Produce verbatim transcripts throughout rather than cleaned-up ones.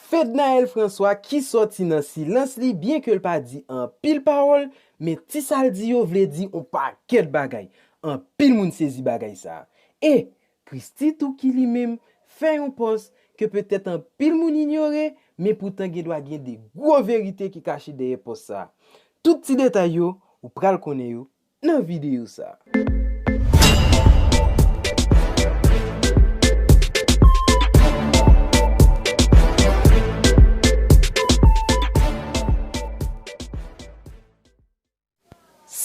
Fednaelle François ki sòti nan silans li, byen ke l pa di anpil pawòl, men ti sa l di yo vle di on pakèt bagay. Anpil moun sezi bagay sa a. E Christie tou ki li menm fè yon pòs ke petèt anpil moun inyore, men poutan gen dwa gen de gwo verite ki kache dèyè pòs sa a. Tout ti detay yo, ou pral konnen yo nan videyo sa a.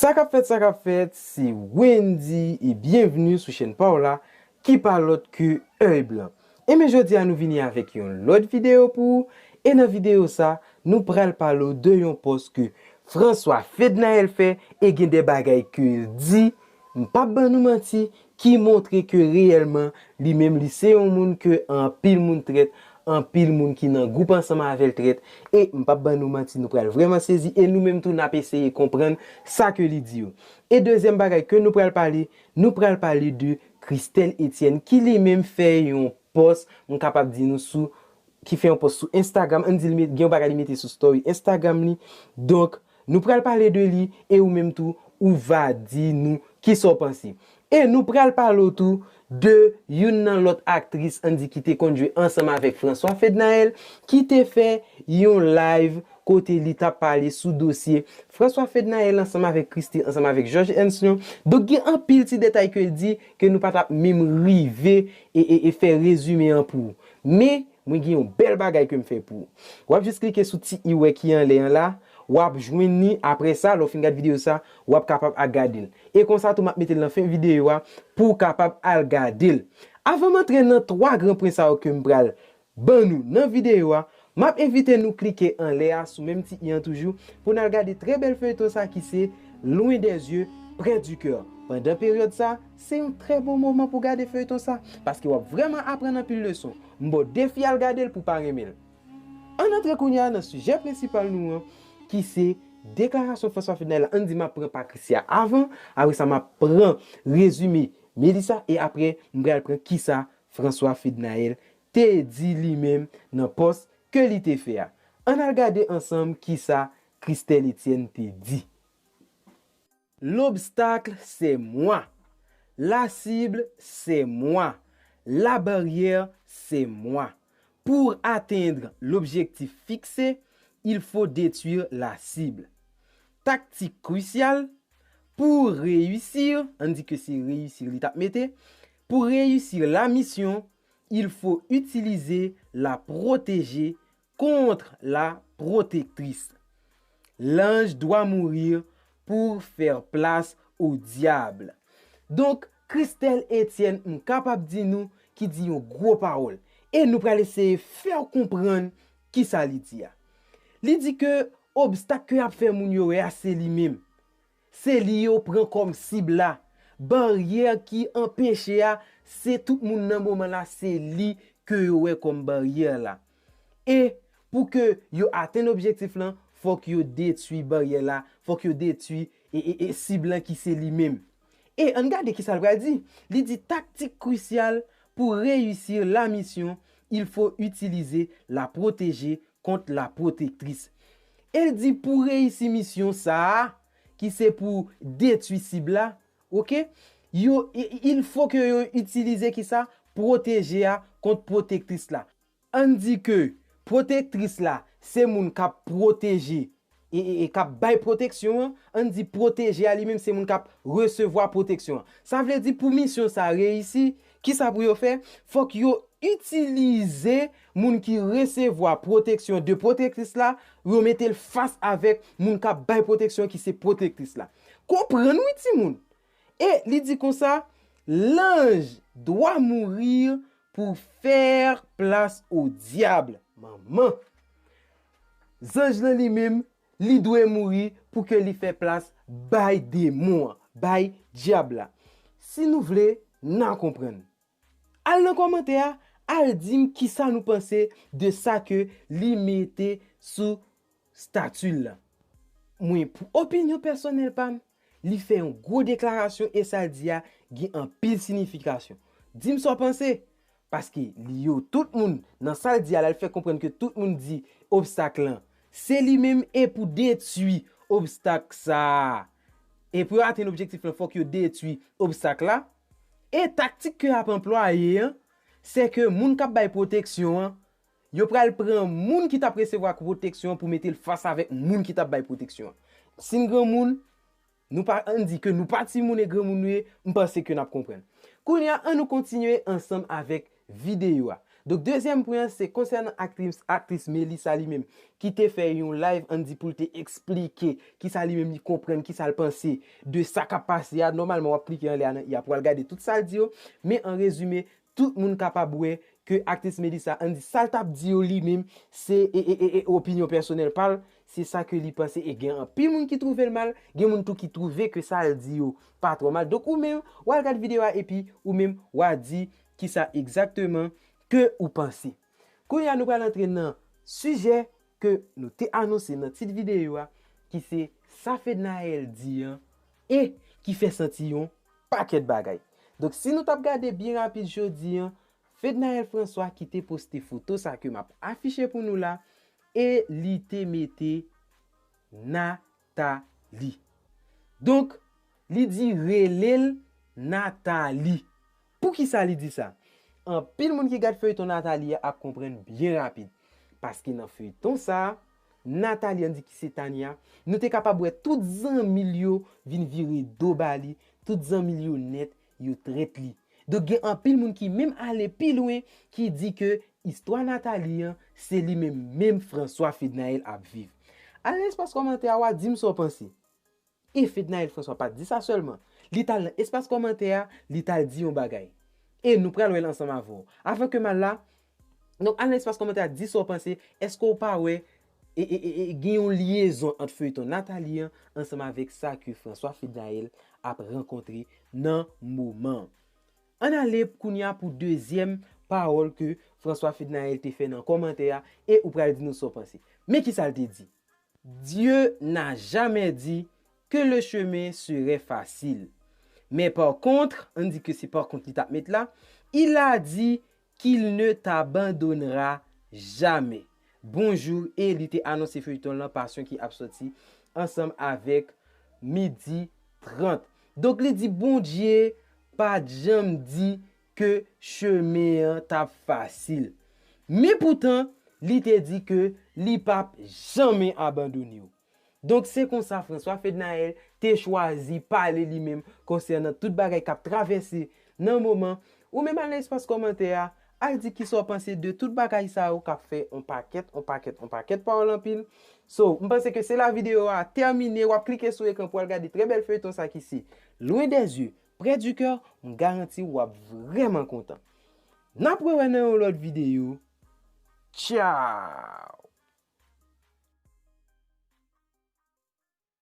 Sa k ap fèt, sa k ap fèt, se Wendy e byenvni sou chèn pa w la ki pa lòt ke Œil Blanc. Enben jodi a nou vini avèk yon lòt videyo pou ou, e nan videyo sa, nou pral pale w de yon pòs ke François Fednaelle fè e gen de bagay ke l di, m p ap ban nou manti, ki montre ke reyèlman li menm li se yon moun ke anpil moun trèt, anpil moun ki nan gwoup ansanm avè l trèt, e m p ap ban nou manti, nou pral vrèman sezi, e nou menm tou n ap eseye konprann sa ke li di yo. E dezyèm bagay ke nou pral pale, nou pral pale de Christelle Etienne, ki li menm fè yon pòs, m kapab di nou sou, ki fè yon pòs sou Instagram, ann di l met, gen yon bagay li mete sou story Instagram li. Donk, nou pral pale de li, e ou menm tou, ou va di nou kisa w panse. E nou pral pale w tou de youn nan lòt aktris, ann di ki te konn jwe ansanm avèk François Fednaelle, ki te fè yon live kote li t ap pale sou dosye François Fednaelle ansanm avèk Christie, ansanm avèk Georges Henson. Donk, gen anpil ti detay ke l di ke nou pa t ap menm rive e, e, e fè rezime an pou ou. Men, mwen gen yon bèl bagay ke m fè pou ou. W ap jis klike sou ti i w wè ki anlè an la, w ap jwenn li apre sa, lè w fin gad videyo sa, w ap kapab al gade l. E konsa tou, m ap mete l nan fen videyo a pou w kapab al gade l. Avan m antre nan twa gran pwen sa yo ke m pral ban nou nan videyo a, m ap envite nou klike anlè a sou menm ti i an toujou pou n al gade trè bèl feyton sa ki se Loin des yeux, près du cœur. Pandan peryòd sa, se yon trè bon moman pou gade feyton sa, paske w ap vrèman aprann anpil leson. M ba w defi al gade l pou w pa renmen l. Ann antre kounye a nan sijè prensipal nou an, ki se deklarasyon François Fednaelle la. Ann di m ap pran pa Christie a avan, apre sa m ap pran rezime Melissa, e apre m pral pran kisa François Fednaelle te di li menm nan pòs ke li te fè a. Ann al gade ansanm kisa Christelle Etienne te di. L'obstacle, c'est moi. La cible, c'est moi. La barrière, c'est moi. Pour atteindre l'objectif fixé, il faut détruire la cible. Tactique cruciale, pour réussir, ann di ke se réussir li t ap mete, pour réussir la mission, il faut utiliser la protégée contre la protectrice. L'ange doit mourir pour faire place au diable. Donk, Christelle Etienne, m kapab di nou, ki di yon gwo pawòl. E nou pral eseye fè w konprann kisa li di a. Li di ke obstak ke y ap fè moun yo wè a, se li menm. Se li yo pran kòm sib la. Baryè ki anpeche a, se tout moun nan moman la, se li ke yo wè kòm baryè la. E pou ke yo atenn objektif lan, fòk yo detwi baryè la, fòk yo detwi e, e, e sib lan ki se li menm. E ann gade kisa l pral di. Li di, tactique cruciale pour réussir la mission, il faut utiliser la protégée contre la protectrice. E l di pou reyisi misyon sa a, ki se pou detwi sib la, oke? Yo, i- il faut que yo itilize kisa? Pwoteje a kont pwotektris la. Ann di ke pwotektris la, se moun k ap pwoteje e, e, e k ap bay pwoteksyon an. Ann di pwoteje a li menm, se moun k ap resevwa pwoteksyon an. Sa vle di pou misyon sa a reyisi, kisa pou yo fè? Fòk yo itilize moun ki resevwa pwoteksyon de pwotektris la, yo mete l fas avèk moun k ap bay pwoteksyon ki se pwotektris la. Konprann wi timoun. E li di konsa, l'ange doit mourir pour faire place au diable. Manman. Zanj lan li menm, li dwe mouri pou ke li fè plas bay demon an, bay dyab la. Si nou vle, n a konprann. Al nan kòmantè a, al di m kisa nou panse de sa ke li mete sou stati l lan. Mwen, pou opinyon pèsonèl pa m, li fè yon gwo deklarasyon e sa l di a gen anpil siyifikasyon. Di m sa w panse. Paske li yo, tout moun, nan sa l di a la, l fè konprann ke tout moun di obstak lan, se li menm e pou detwi obstak sa a. E pou yo atenn objektif lan, fòk yo detwi obstak la. E taktik ke y ap anplwaye an, se ke moun k ap bay pwoteksyon an, yo pral pran moun ki t ap resevwa pwoteksyon an pou mete l fas avèk moun ki t ap bay pwoteksyon an. Si n granmoun, nou pa, ann di ke nou pa timoun e granmoun nou ye, m panse ke n ap konprann. Kounye a, ann nou kontinye ansanm avèk videyo a. Donk, dezyèm pwen an, se konsènan aktris, aktris Melissa li menm, ki te fè yon live, ann di pou l te eksplike kisa li menm li konprann, kisa l panse de sa k ap pase a. Nòmalman, w ap klike anlè a nan i a pou w al gade tout sa l di yo. Men an rezime, tout moun kapab wè ke aktris Melissa, ann di sa l t ap di yo li menm, se e, e, e, e, opinyon pèsonèl pa l, se sa ke li panse, e gen anpil moun ki twouve l mal, gen moun tou ki twouve ke sa l di yo pa twò mal. Donk ou menm, w al gad videyo a epi ou menm, w a di kisa egzakteman ke ou panse. Kounye a, nou pral antre nan sijè ke nou te anonse nan tit videyo a, ki se sa Fednaelle di an, e ki fè santi yon pakèt bagay. Donk, si nou t ap gade byen rapid jodi an, Fednaelle François ki te poste foto sa ke m ap afiche pou nou la, e li te mete Nathalie. Donk, li di rele l Nathalie. Poukisa li di sa? Anpil moun ki gad feyton Nathalie a ap konprann byen rapid. Paske nan feyton sa a, Nathalie, ann di ki se Tania, nou te kapab wè tout zanmi l yo vin vire do ba li, tout zanmi l yo nèt, yo trèt li. Donk, gen anpil moun ki menm ale pi lwen, ki di ke istwa Nathalie an, se li menm, menm François Fednaelle ap viv. Al nan espas kòmantè a, w a di m sa w panse. E Fednaelle François pa t di sa sèlman. Li t al nan espas kòmantè a, li t al di yon bagay. E nou pral wè l ansanm avè w. Avan ke m al la, donk, al nan espas kòmantè a, di sa w panse. Èske w pa wè, e, e, e, e, gen yon lyezon ant feyton Nathalie an ansanm avèk sa ke François Fednaelle ap rankontre nan moman an? Ann ale kounye a pou dezyèm pawòl ke François Fednaelle te fè nan kòmantè a, e ou pral di nou sa w panse. Men kisa l te di? Dieu n'a jamais dit que le chemin serait facile. Mais par contre, ann di ke se pa kont li t ap met la, il a dit qu'il ne t'abandonnera jamais. Bonjou, e li te anonse feyton lan Passion ki ap sòti ansanm avèk Midi trant. Donk, li di Bondye pa t janm di ke chemen an t ap fasil. Men poutan, li te di ke li p ap janmen abandone w. Donk, se konsa François Fednaelle te chwazi pale li menm konsènan tout bagay k ap travèse nan moman. Ou menm al nan espas kòmantè a, al di kisa w panse de tout bagay sa yo k ap fè on pakèt, on pakèt, on pakèt pawòl anpil. So, m panse ke se la videyo a tèmine. W ap klike sou ekran pou w al gade trè bèl feyton sa ki se Loin des yeux, près du cœur. M garanti w ap vrèman kontan. N ap rewè nan yon lòt videyo. Tchaw!